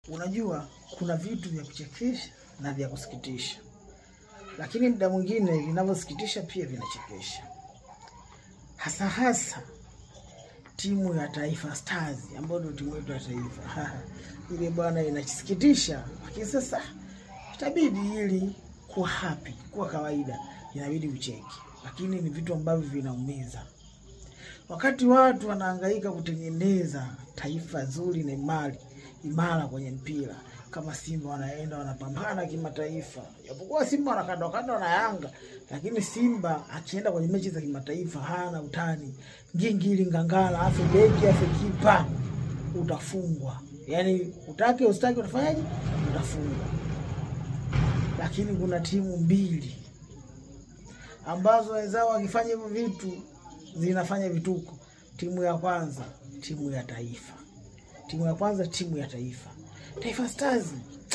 Unajua kuna vitu vya kuchekesha na vya kusikitisha, lakini muda mwingine vinavyosikitisha pia vinachekesha, hasa hasa timu ya Taifa Stars ambayo ndio timu yetu ya taifa ile bwana inasikitisha, lakini sasa itabidi ili kuwa happy, kuwa kawaida, inabidi ucheke, lakini ni vitu ambavyo vinaumiza. Wakati watu wanahangaika kutengeneza taifa zuri na imara imara kwenye mpira, kama Simba wanaenda wanapambana kimataifa, japokuwa Simba wanakandwa kandwa na Yanga, lakini Simba akienda kwenye mechi za kimataifa hana utani, ngingili ngangala, afe beki afe kipa, utafungwa. Yani utake usitake, utafanyaje? Utafungwa. Lakini kuna timu mbili ambazo wenzao wakifanya hivyo vitu zinafanya vituko. Timu ya kwanza, timu ya taifa. Timu ya kwanza, timu ya taifa, Taifa Stars.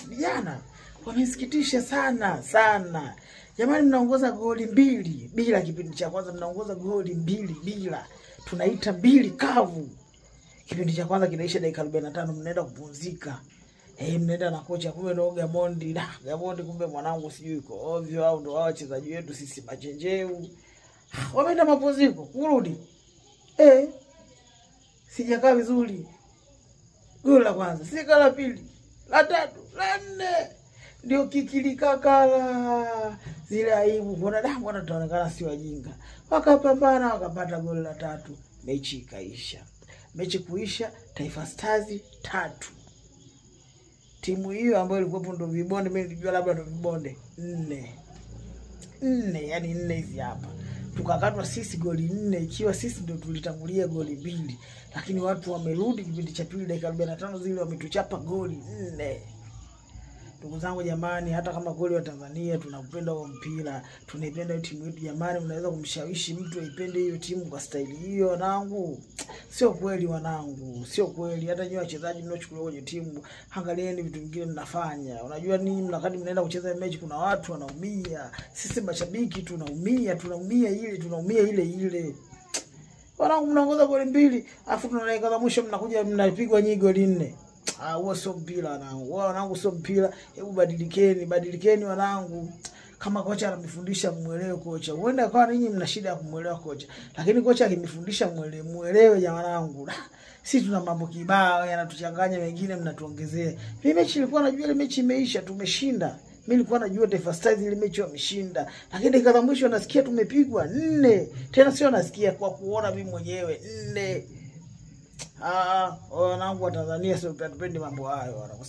Vijana wamesikitisha sana sana jamani, mnaongoza goli 2-0 kipindi cha kwanza, mnaongoza goli 2-0, tunaita mbili kavu. Kipindi cha kwanza kinaisha dakika 45, mnaenda kupumzika. Mnaenda na kocha, kumbe ndo Gamondi. Da, Gamondi kumbe mwanangu sijui yuko ovyo au ndo hao wachezaji wetu sisi machenjeu. Wameenda mapumziko, kurudi. Sijakaa vizuri. Goli la kwanza, sika la pili, la tatu, la nne. Ndio kikilikakala zile aibu. Kuna da mbona tutaonekana si wajinga. Wakapambana wakapata goli la tatu, mechi ikaisha. Mechi kuisha, Taifa Stars 3. Timu hiyo ambayo ilikuwa ndo vibonde, mimi nilijua labda ndo vibonde 4. 4, yani 4 hizi hapa. Tukakatwa sisi goli 4 ikiwa sisi ndio tulitangulia goli 2, lakini watu wamerudi kipindi cha pili dakika 45 zile wametuchapa goli 4. Ndugu zangu jamani, hata kama kweli wa Tanzania tunapenda huo mpira, tunaipenda timu yetu jamani, unaweza kumshawishi mtu aipende hiyo timu kwa staili hiyo wanangu? Sio kweli wanangu, sio kweli. Hata nyinyi wachezaji mnaochukuliwa kwenye timu, angalieni vitu vingine mnafanya. Unajua nini, mnakati mnaenda kucheza mechi kuna watu wanaumia. Sisi mashabiki tunaumia, tunaumia ile, tunaumia ile ile. Wanangu mnaongoza goli 2, afu tuna dakika za mwisho mnakuja mnapigwa nyinyi goli 4. Huo sio mpira wanangu. Wanangu sio mpira. Hebu badilikeni, badilikeni wanangu. Kama kocha anamfundisha muelewe kocha. Huenda kwa ninyi mna shida ya kumuelewa kocha, lakini kocha akimfundisha muelewe jamaa wanangu. Sisi tuna mambo kibao yanatuchanganya, wengine mnatuongezea. Mimi mechi nilikuwa najua ile mechi imeisha, tumeshinda. Mimi nilikuwa najua Taifa Stars ile mechi wameshinda. Lakini dakika za mwisho nasikia tumepigwa 4. Tena sio nasikia kwa kuona mimi mwenyewe 4. Wanangu wa Tanzania sio tupendi mambo hayo wanangu.